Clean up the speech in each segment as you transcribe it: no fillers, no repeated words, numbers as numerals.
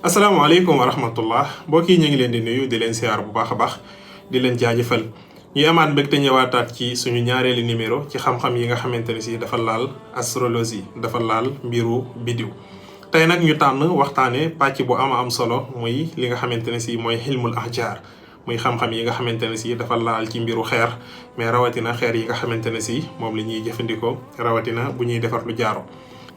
asalaamaaleykum wa rahmatullah mbokk yi ñu ngi leen di nuyu di leen siyaar bu baax a baax di leen jaajëfal ñuy amaat mbégte ñëwaataat ci suñu ñaareelu numéro ci xam-xam yi nga xamante ne si dafa laal astrologie dafa laal mbiru bidiw tey nag ñu tànn waxtaane pàcc bu am solo muy li nga xamante ne si mooy xilmul ahjaar muy xam-xam yi nga xamante ne si dafa laal ci mbiru xeer mais rawatina xeer yi nga xamante ne si moom la ñuy jëfandikoo rawatina bu ñuy defar lu jaaro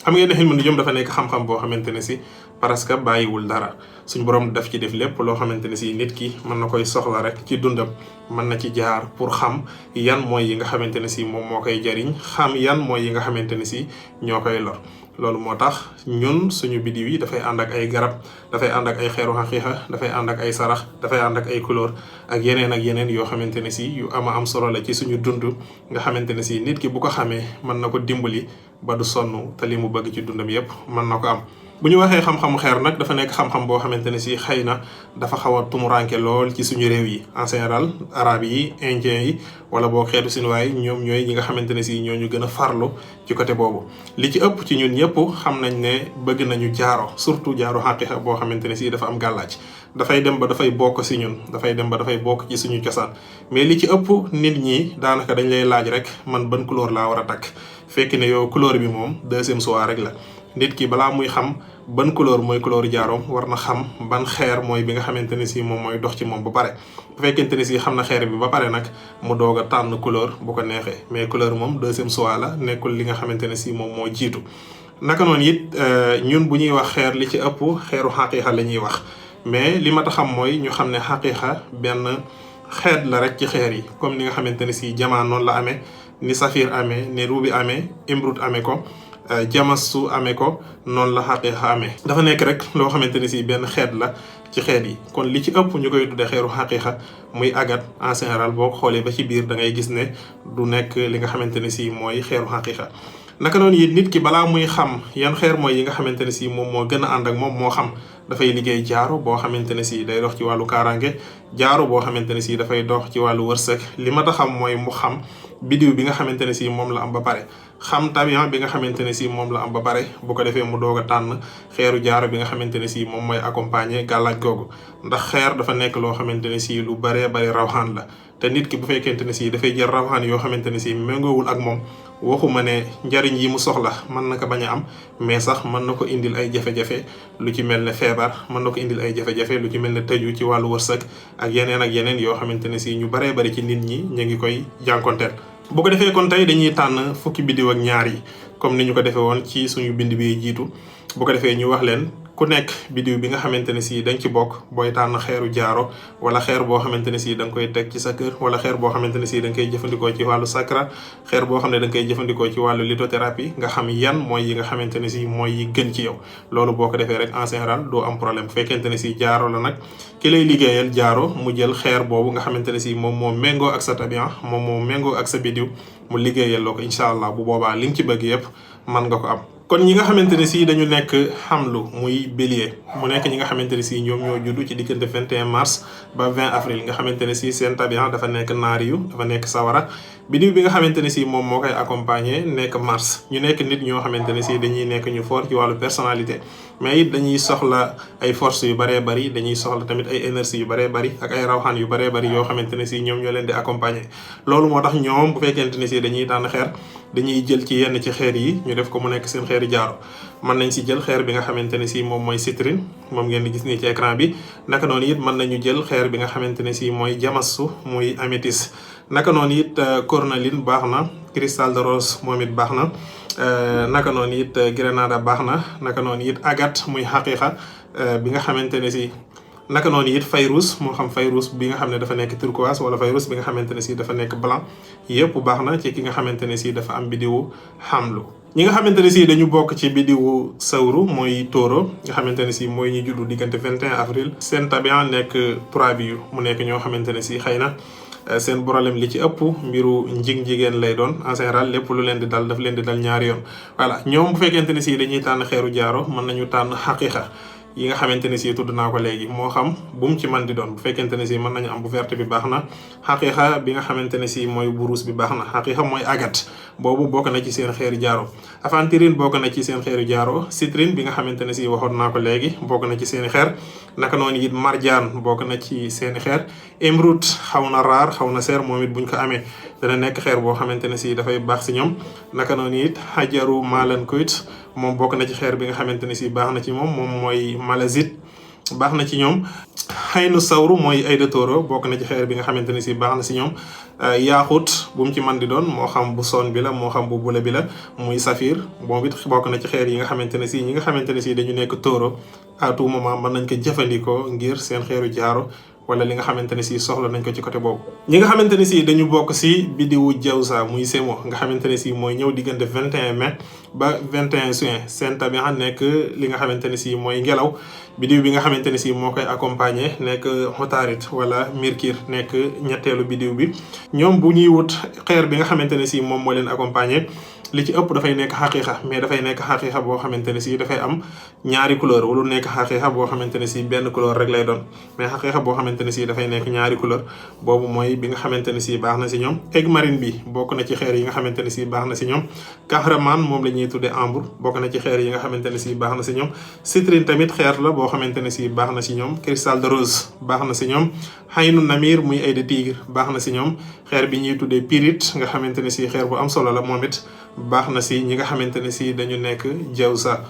xam ngeen ne xilmu nujum dafa nekk xam-xam boo xamante ne si parce que bàyyiwul dara suñ borom daf ci def lépp loo xamante ne si nit ki mën na koy soxla rek ci dundam mën na ci jaar pour xam yan mooy yi nga xamante ne si moom moo koy jariñ xam yan mooy yi nga xamante ne si ñoo koy lor loolu moo tax ñun suñu bidiw yi dafay ànd ak ay garab dafay ànd ak ay xeeru xaqiiqa dafay ànd ak ay sarax dafay ànd ak ay couleur ak yeneen yoo xamante ne si yu am solo la ci suñu dund nga xamante ne si nit ki bu ko xamee mën na ko dimbali ba du sonn te li mu bëgg ci dundam yépp mën na ko am. bu ñu waxee xam-xamu xeer nag dafa nekk xam-xam boo xamante ne si xëy na dafa xaw a tumuranke lool ci suñu réew yi en général arabe yi indien yi wala boo xeetu sinuwaay ñoom ñooy ñi nga xamante ne si ñoo ñu gën a farlu ci côté boobu. li ci ëpp ci ñun ñëpp xam nañ ne bëgg nañu jaaro surtout jaaro xaqiiqa boo xamante ne si dafa am gàllaaj dafay dem ba dafay bokk si ñun dafay dem ba dafay bokk ci suñu cosaan mais li ci ëpp nit ñi daanaka dañ lay laaj rek man ban couleur laa war a takk fekk ne yow couleur bi moom deuxième choix rek la. nit ki balaa muy xam ban couleur mooy couleur jaaroom war na xam ban xeer mooy bi nga xamante ne si moom mooy dox ci moom ba pare bu fekkente ne si xam na xeer bi ba pare nag mu doog a tànn couleur bu ko neexee mais couleur moom deuxième choix la nekkul li nga xamante ne si moom moo jiitu. naka noonu it ñun bu ñuy wax xeer li ci ëpp xeeru xaqiiqa la ñuy wax mais li ma ta xam mooy ñu xam ne xaqiiqa benn xeet la rek ci xeer yi comme ni nga xamante ne si jamaa noonu la amee ni safir amee ni rubi amee imrud amee ko. jamasu amee ko noonu la xaqiiqa amee dafa nekk rek loo xamante ne si benn xeet la ci xeet yi kon li ci ëpp ñu koy tuddee xeeru xaqiiqa muy agat en général boo ko xoolee ba ci biir da ngay gis ne du nekk li nga xamante ne si mooy xeeru xaqiiqa naka noonu it nit ki balaa muy xam yan xeer mooy yi nga xamante ne si moom moo gën a ànd ak moom moo xam dafay liggéey jaaro boo xamante ne si day dox ci wàllu kaaraange jaaro boo xamante ne si dafay dox ci wàllu wërsëg li ma ta xam mooy mu xam bidiw bi nga xamante ne si moom la am ba pare xam tabian bi nga xamante ne si moom la am ba pare bu ko defee mu doog a tànn xeeru jaaro bi nga xamante ne si moom mooy accompagner gàllaaj googu ndax xeer dafa nekk loo xamante ne si lu baree bari rawxaan la te nit ki bu fekkente ne si dafay jël rawxaan yoo xamante ne si méngoowul ak moom waxuma ne njariñ yi mu soxla mën na ko bañ a am mais sax mën na ko indil ay jafe-jafe lu ci mel ne feebar mën na ko indil ay jafe-jafe lu ci mel ne tëju ci wàllu wërsëg ak yeneen yoo xamante ne si ñu baree bari ci nit ñi ñu ngi koy jànkonteel. bu ko defee kon tey dañuy tànn fukki bidiw ak ñaar yi comme ni ñu ko defee woon ci suñu bind bi jiitu bu ko defee ñu wax leen ku nekk bidiw bi nga xamante ne si dañ ci bokk booy tànn xeeru jaaro wala xeer boo xamante ne si da nga koy teg ci sa kër wala xeer boo xamante ne si da nga koy jëfandikoo ci wàllu sacra xeer boo xam ne da nga koy jëfandikoo ci wàllu lithothérapie nga xam yan mooy yi nga xamante ne si mooy yi gën ci yow loolu boo ko defee rek en général doo am problème bu fekkente ne si jaaro la nag ki lay liggéeyal jaaro mu jël xeer boobu nga xamante ne si moom moo méngoo ak sa tabian moom moo méngoo ak sa bidiw mu liggéeyal loo ko incha allah bu boobaa li nga ci bëgg yépp mën nga ko am. kon ñi nga xamante ne si dañu nekk xamlu muy bélier mu nekk ñi nga xamante ne si ñoom ñoo juddu ci diggante 21 mars ba 20 avril nga xamante ne si seen tabian dafa nekk naariyu dafa nekk sawara bidiw bi nga xamante ne si moom moo koy accompagner nekk mars ñu nekk nit ñoo xamante ne si dañuy nekk ñu fort ci wàllu personnalité mais it dañuy soxla ay force yu baree bari dañuy soxla tamit ay énergie yu baree bari ak ay rawxaan yu baree bari yoo xamante ne si ñoom ñoo leen di accompagner loolu moo tax ñoom bu fekkente ne si dañuy tànn xeer dañuy jël ci yenn ci xeer yi ñu def ko mu nekk seen xeeri jaaro mën nañ si jël xeer bi nga xamante ne si moom mooy citrine moom ngeen di gis nii ci écran bi naka noonu it mën nañu jël xeer bi nga xamante ne si mooy jamasu muy améthyste naka noonu it cornaline baax na cristal de rose moom it baax na naka noonu it grenada baax na naka noonu it agate muy xaqiiqa bi nga xamante ne si naka noonu it fayrus moo xam fayrus bi nga xam ne dafa nekk turquoise wala fayrus bi nga xamante ne si dafa nekk blanc yëpp baax na ci ki nga xamante ne si dafa am bidiwu xamlu ñi nga xamante ne si dañu bokk ci bidiwu sawru mooy tóoro nga xamante ne si mooy ñu juddu diggante 21 avril seen tabian nekk 3 bi mu nekk ñoo xamante ne si xëy na seen problème li ci ëpp mbiru njig-njigéen lay doon en général lépp lu leen di dal daf leen di dal ñaari yoon voilà ñoom bu fekkente ne si dañuy tànn xeeru jaaro mën nañu tànn xaqiiqa yi nga xamante ne si tudd naa ko léegi moo xam bu mu ci man di doon bu fekkente ne si mën nañu am bu verte bi baax na xaqiiqa bi nga xamante ne si mooy burus bi baax na xaqiiqa mooy agat boobu bokk na ci seen xeeru jaaro aventurine bokk na ci seen xeeru jaaro citrine bi nga xamante ne si waxoon naa ko léegi bokk na ci seeni xeer naka noonu it marjaan bokk na ci seeni xeer émeraude xaw na raar xaw na seer moom it buñ ko amee dana nekk xeer boo xamante ne si dafay baax si ñoom naka noonu it xajaru malankoit moom bokk na ci xeer bi nga xamante ne si baax na ci moom mooy malazite baax na ci ñoom xaynu sawru mooy ay de toro bokk na ci xeer bi nga xamante ne si baax na si ñoom yaaxut bu mu ci man di doon moo xam bu son bi la moo xam bu bula bi la muy safir moom it bokk na ci xeer yi nga xamante ne si ñi nga xamante ne si dañu nekk toro à tout moment mën nañ ko jëfandikoo ngir seen xeeru jaaro wala li nga xamante ne si soxla nañ ko ci côté boobu ñi nga xamante ne si dañu bokk si biddiwu jawsa muy Semo nga xamante ne si mooy ñëw diggante 21 mai ba 21 juin seen tabixa nekk li nga xamante ne si mooy ngelaw biddiw bi nga xamante ne si moo koy accompagner nekk Utaarid wala Mercure nekk ñetteelu biddiw bi ñoom bu ñuy wut xeer bi nga xamante ne si moom moo leen accompagner li ci ëpp dafay nekk xaqiiqa mais dafay nekk xaqiiqa boo xamante ne si dafay am ñaari couleur wala nekk xaqiiqa boo xamante ne si benn couleur rek lay doon mais xaqiiqa boo xamante ne si dafay nekk ñaari couleur boobu mooy bi nga xamante ne si baax na si ñoom aigue marine bi bokk na ci xeer yi nga xamante ne si baax na si ñoom kahraman moom la ñuy tuddee ambre bokk na ci xeer yi nga xamante ne si baax na si ñoom citrine tamit xeer la boo xamante ne si baax na si ñoom cristal de rose baax na si ñoom xaynu namir muy ay de tigre baax na si ñoom xeer bi ñuy tuddee pyrite nga xamante ne si xeer bu am solo la moom it baax na si ñi nga xamante ne si dañu nekk jawsa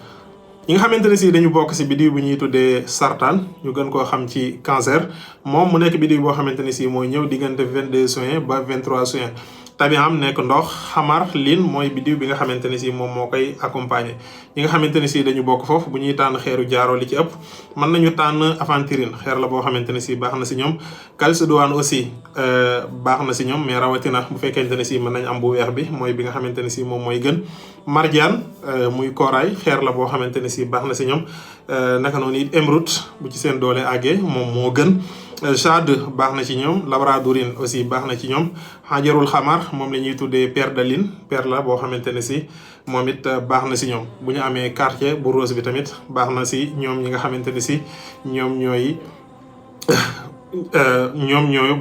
ñi nga xamante ne si dañu bokk si biddiw bu ñuy tuddee sartaan ñu gën koo xam ci cancer moom mu nekk biddiw boo xamante ne si mooy ñëw diggante 22 juin ba 23 juin tabiam nekk ndox xamar lin mooy biddiw bi nga xamante ne si moom moo koy accompagner ñi nga xamante ne si dañu bokk foofu bu ñuy tànn xeeru jaaro li ci ëpp mën nañu tànn aventurine xeer la boo xamante ne si baax na si ñoom calcédoine aussi baax na si ñoom mais rawatina bu fekkente ne si mën nañ am bu weex bi mooy bi nga xamante ne si moom mooy gën marjaan muy koraay xeer la boo xamante ne si baax na si ñoom naka noonu it émeraude bu ci seen doole àggee moom moo gën jade baax na ci ñoom labradorine aussi baax na ci ñoom xajarul xamar moom la ñuy tuddee perle la boo xamante ne si moom it baax na si ñoom bu ñu amee quartier bu rose bi tamit baax na si ñoom ñi nga xamante ne si ñoom ñooy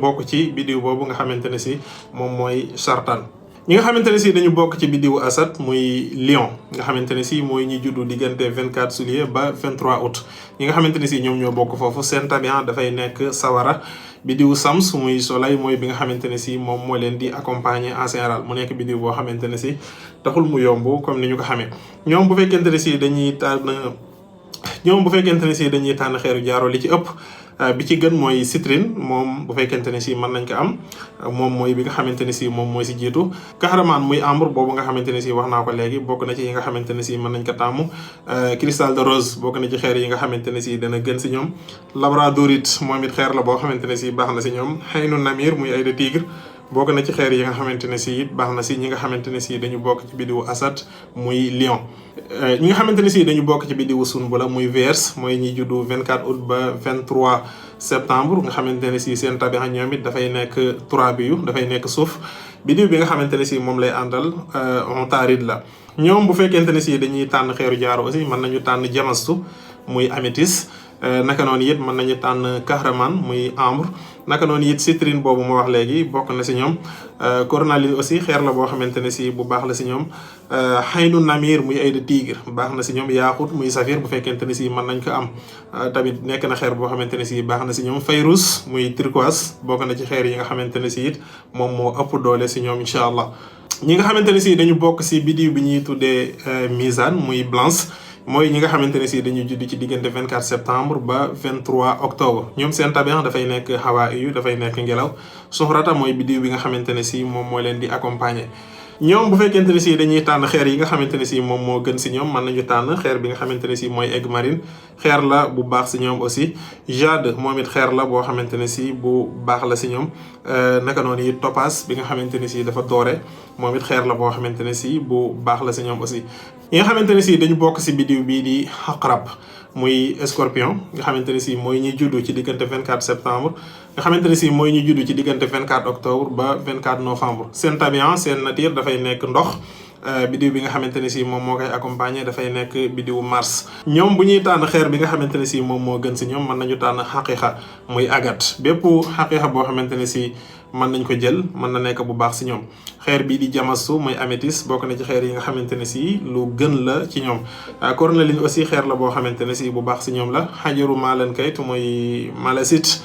bokk ci biddiw boobu nga xamante ne si moom mooy sartaan ñi nga xamante ne si dañu bokk ci biddiwu asad muy lion nga xamante ne si mooy ñi juddu diggante 24 juillet ba 23 août ñi nga xamante ne si ñoom ñoo bokk foofu seen tabian dafay nekk sawara biddiwu sams muy soleil mooy bi nga xamante ne si moom moo leen di accompagner en général mu nekk biddiw boo xamante ne si taxul mu yomb comme ni ñu ko xamee ñoom bu fekkente ne si dañuy tànn xeeru jaaro li ci ëpp bi ci gën mooy citrine moom bu fekkente ne si mën nañ ko am moom mooy bi nga xamante ne si moom mooy si jiitu kahraman muy ambre boobu nga xamante ne si wax naa ko léegi bokk na ci yi nga xamante ne si mën nañ ko tàmm cristal de rose bokk na ci xeer yi nga xamante ne si dana gën si ñoom labradorite moom it xeer la boo xamante ne si baax na si ñoom xaynu namir muy ay de tigre bokk na ci xeer yi nga xamante ne si it baax na si ñi nga xamante ne si dañu bokk ci biddiwu asad muy lion ñi nga xamante ne si dañu bokk ci biddiwu sunbula muy vierge mooy ñi juddu 24 août ba 23 septembre nga xamante ne si seen tabixa ñoom it dafay nekk turabiyu dafay nekk suuf biddiw bi nga xamante ne si moom lay àndal Utaarid la ñoom bu fekkente ne si dañuy tànn xeeru jaaro aussi mën nañu tànn jamastu muy améthyste naka noonu it mën nañu tànn kahraman muy ambre naka noonu it citrine boobu ma wax léegi bokk na si ñoom cornaline aussi xeer la boo xamante ne si bu baax la si ñoom xaynu namir muy ay de tigre baax na si ñoom yaaxut muy safir bu fekkente ne si mën nañ ko am tamit nekk na xeer boo xamante ne si baax na si ñoom fayrus muy turquoise bokk na ci xeer yi nga xamante ne si it moom moo ëpp doole si ñoom incha allah ñi nga xamante ne si dañu bokk si biddiw bi ñuy tuddee misaan muy blanche mooy ñi nga xamante ne si dañuy judd ci diggante 24 septembre ba 23 octobre ñoom seen tabian dafay nekk xawaa yu dafay nekk ngelaw suxrata mooy biddiw bi nga xamante ne si moom moo leen di accompagner ñoom bu fekkente ne si dañuy tànn xeer yi nga xamante ne si moom moo gën si ñoom mën nañu tànn xeer bi nga xamante ne si mooy aigue marine xeer la bu baax si ñoom aussi jade moom it xeer la boo xamante ne si bu baax la si ñoom naka noonu it topaz bi nga xamante ne si dafa doore moom it xeer la boo xamante ne si bu baax la si ñoom aussi yi nga xamante ne si dañu bokk si biddiw bii di xaqrab muy scorpion nga xamante ne si mooy ñi juddu ci diggante 24 septembre nga xamante ne si mooy ñi juddu ci diggante 24 octobre ba 24 novembre seen tabian seen nature dafay nekk ndox biddiw bi nga xamante ne si moom moo koy accompagner dafay nekk biddiwu Mars. ñoom bu ñuy tànn xeer bi nga xamante ne si moom moo gën si ñoom mën nañu tànn xaqiqa muy agate. bépp xaqiqa boo xamante ne si mën nañ ko jël mën na nekk bu baax si ñoom. xeer bii di jamasu muy améthyste bokk na ci xeer yi nga xamante ne si lu gën la ci ñoom. cornaline aussi xeer la boo xamante ne si bu baax si ñoom la. xajaru malankayt muy malasite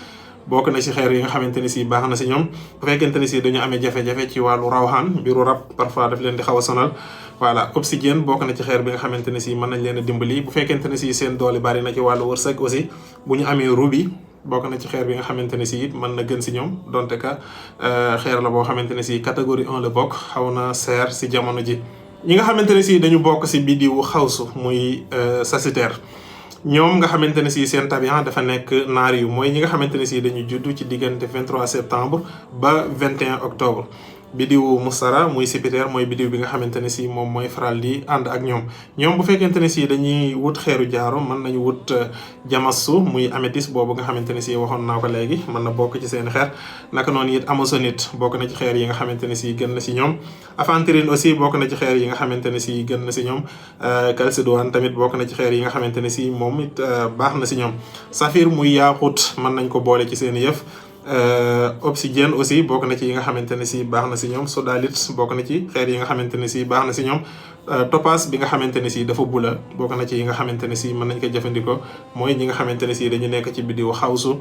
bokk na ci xeer yi nga xamante ne si baax na si ñoom. bu fekkente ne si dañu amee jafe-jafe ci wàllu rawxaan mbiru rab parfois daf leen di xaw a sonal. voilà obsidienne bokk na ci xeer bi nga xamante ne si mën nañ leen a dimbali. bu fekkente ne si seen doole bari na ci wàllu wërsëg aussi bu ñu amee rubi bokk na ci xeer bi nga xamante ne si it mën na gën si ñoom donte ka xeer la boo xamante ne si catégorie 1 la bokk xaw na seer si jamono ji. ñi nga xamante ne si dañu bokk si biddiwu xawsu muy sagittaire ñoom nga xamante ne si seen tabian dafa nekk naar yu mooy ñi nga xamante ne si dañu judd ci diggante 23 septembre ba 21 octobre. biddiwu mustara muy Jupiter mooy biddiw bi nga xamante ne si moom mooy faral di ànd ak ñoom bu fekkente ne si dañuy wut xeeru jaaro mën nañu wut jamasu muy améthyste boobu nga xamante ne si waxoon naa ko léegi mën na bokk ci seen xeer. naka noonu it amazonite bokk na ci xeer yi nga xamante ne si gën na si ñoom. aventurine aussi bokk na ci xeer yi nga xamante ne si gën na si ñoom. calcédoine tamit bokk na ci xeer yi nga xamante ne si moom it baax na si ñoom. saphir muy yaaxut mën nañ ko boole ci seen yëf. obsidienne aussi bokk na ci yi nga xamante ne si baax na si ñoom. sodalite bokk na ci xeer yi nga xamante ne si baax na si ñoom. topaz bi nga xamante ne si dafa bula bokk na ci yi nga xamante ne si mën nañ ko jëfandikoo mooy ñi nga xamante ne si dañu nekk ci biddiw xawsu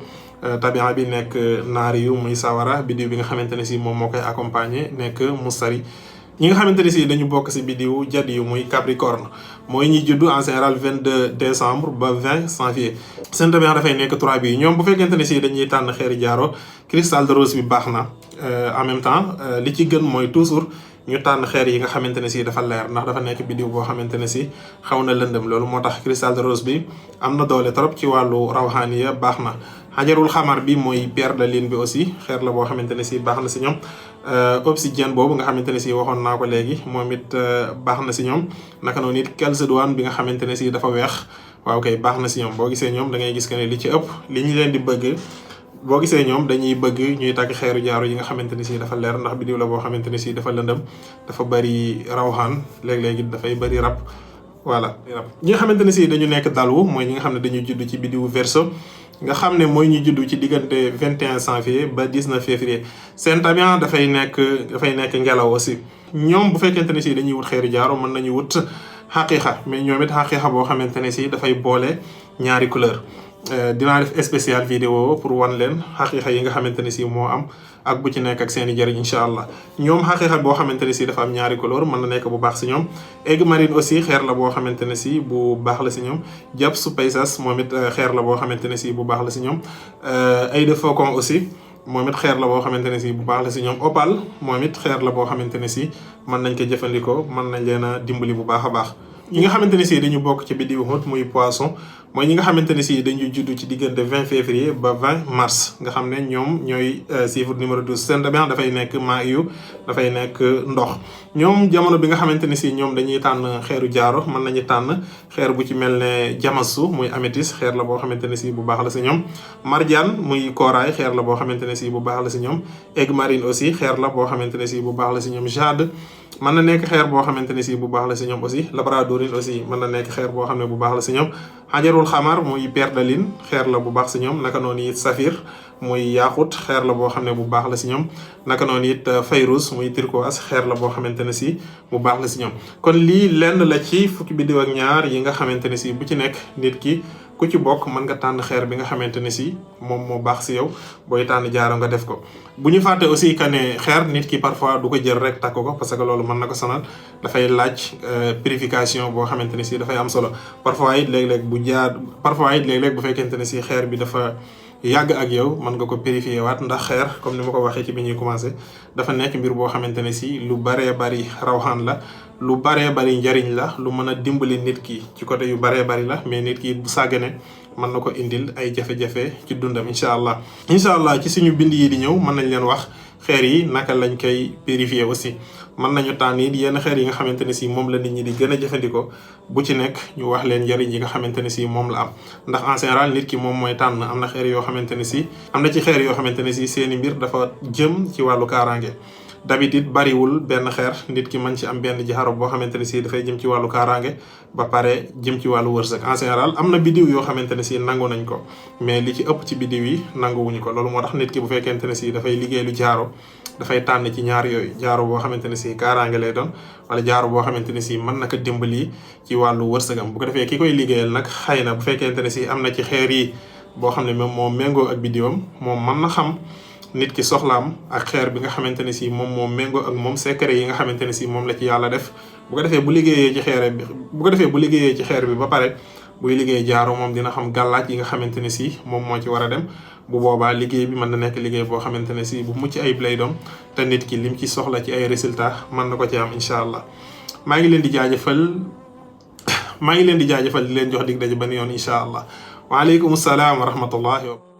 tabian bi nekk naari yu muy sawara biddiw bi nga xamante ne si moom moo koy accompagner nekk mustari. ñi nga xamante ne si dañu bokk si biddiw jadi yu muy capricorne mooy ñi juddu en général 22 décembre ba 20 janvier. seen tabian dafay nekk 3 bi ñoom bu fekkente ne si dañuy tànn xeeri jaaro cristal de rose bi baax na en même temps li ci gën mooy toujours ñu tànn xeer yi nga xamante ne si dafa leer ndax dafa nekk biddiw boo xamante ne si xaw na lëndëm loolu moo tax cristal de rose bi am na doole trop ci wàllu rawxaaniya baax na. xajarul xamar bi mooy pierre de lune bi aussi xeer la boo xamante ne si baax na si ñoom. obsidienne boobu nga xamante ne si waxoon naa ko léegi moom it baax na si ñoom naka noonu it calcédoine bi nga xamante ne si dafa weex waaw kay baax na si ñoom boo gisee ñoom da ngay gis que ne li ci ëpp li ñu leen di bëgg boo gisee ñoom dañuy bëgg ñuy takk xeeru jaaro yi nga xamante ne si dafa leer ndax biddiw la boo xamante ne si dafa lëndëm dafa bari rawxaan léeg-léegi dafay bari rab voilà rab. ñi nga xamante ne si dañu nekk dalwu mooy ñi nga xam ne dañuy judd ci biddiwu verseau nga xam ne mooy ñu judd ci diggante 21 janvier ba 19 février seen tabian dafay nekk ngelaw aussi. ñoom bu fekkente ne si dañuy wut xeeru jaaro mën nañu wut xaqiqa mais ñoom it xaqiqa boo xamante ne si dafay boole ñaari couleur. dinaa def spécial vidéo pour wan leen xaqiqa yi nga xamante ne si moo am ak bu ci nekk ak seen i jëriñ incha allah. ñoom xaqiqa boo xamante ne si dafa am ñaari couleur mën na nekk bu baax si ñoom. aigue marine aussi xeer la boo xamante ne si bu baax la si ñoom. jàpp su paysas moom it xeer la boo xamante ne si bu baax la si ñoom. œil de faucon aussi moom it xeer la boo xamante ne si bu baax la si ñoom. opale moom it xeer la boo xamante ne si mën nañ ko jëfandikoo mën nañ leen a dimbali bu baax a baax. ñi nga xamante ne si dañu bokk ci biddiwu Hut muy poisson mooy ñi nga xamante ne si dañuy judd ci diggante 20 février ba 20 mars nga xam ne ñoom ñooy chiffre numéro 12 seen tabian dafay nekk maa yu dafay nekk ndox. ñoom jamono bi nga xamante ne si ñoom dañuy tànn xeeru jaaro mën nañu tànn xeer bu ci mel ne jamasu muy améthyste xeer la boo xamante ne si bu baax la si ñoom. marjaan muy kooraay xeer la boo xamante ne si bu baax la si ñoom. aigue marine aussi xeer la boo xamante ne si bu baax la si ñoom. jade mën na nekk xeer boo xamante ne si bu baax la si ñoom aussi. labradorine aussi mën na nekk xeer boo xam ne bu baax la si ñoom. xajarul xamar muy pierre de lune xeer la bu baax si ñoom naka noonu it saphir muy yaaxut xeer la boo xam ne bu baax la si ñoom. naka noonu it fayrus muy turquoise xeer la boo xamante ne si bu baax la si ñoom. kon lii lenn la ci fukki biddiw ak ñaar yi nga xamante ne si bu ci nekk nit ki ku ci bokk mën nga tànn xeer bi nga xamante ne si moom moo baax si yow booy tànn jaaro nga def ko. bu ñu fàtte aussi que ne xeer nit ki parfois du ko jël rek takk ko parce que loolu mën na ko sonal dafay laaj purification boo xamante ne si dafay am solo. parfois it léeg-léeg bu fekkente ne si xeer bi dafa yàgg ak yow mën nga ko purifier waat ndax xeer comme ni ma ko waxee ci bi ñuy commencé dafa nekk mbir boo xamante ne si lu baree bari rawxaan la. lu baree bari njariñ la lu mën a dimbali nit ki ci côté yu baree bari la mais nit ki bu sàggane mën na ko indil ay jafe-jafe ci dundam incha allah. incha allah ci suñu bind yi di ñëw mën nañ leen wax xeer yi naka lañ koy purifier aussi mën nañu tànn it yenn xeer yi nga xamante ne si moom la nit ñi di gën a jëfandikoo bu ci nekk ñu wax leen njariñ yi nga xamante ne si moom la am ndax en général nit ki moom mooy tànn am na xeer yoo xamante ne si am na ci xeer yoo xamante ne si seeni mbir dafa jëm ci wàllu kaaraange. d'habitude bariwul benn xeer nit ki mën ci am benn jaaro boo xamante ne si dafay jëm ci wàllu kaaraange ba pare jëm ci wàllu wërsëg. En général am na biddiw yoo xamante ne si nangu nañ ko mais li ci ëpp ci biddiw yi nanguwuñu ko. loolu moo tax nit ki bu fekkente ne si dafay liggéey lu jaaro dafay tànn ci ñaar yooyu, jaaro boo xamante ne si kaaraange lay doon wala jaaro boo xamante ne si mën na ko dimbali ci wàllu wërsëgam. bu ko defee ki koy liggéeyal nag xëy na bu fekkente ne si am na ci xeer yi boo xam ne moom moo méngoo ak biddiwam, moom mën na xam nit ki soxlaam ak xeer bi nga xamante ne si moom moo méngoo ak moom, secret yi nga xamante ne si moom la ci yàlla def. bu ko defee bu liggéeyee ci xeer bi ba pare buy liggéey jaaro moom dina xam gàllaaj yi nga xamante ne si moom moo ci war a dem. bu boobaa liggéey bi mën na nekk liggéey boo xamante ne si bu mucc ayib lay doon te nit ki lim ci soxla ci ay résultats mën na ko ci am incha allah. maa ngi leen di jaajëfal di leen jox dig daje benn yoon incha allah. waaleykum salaam wa rahmatullahi wa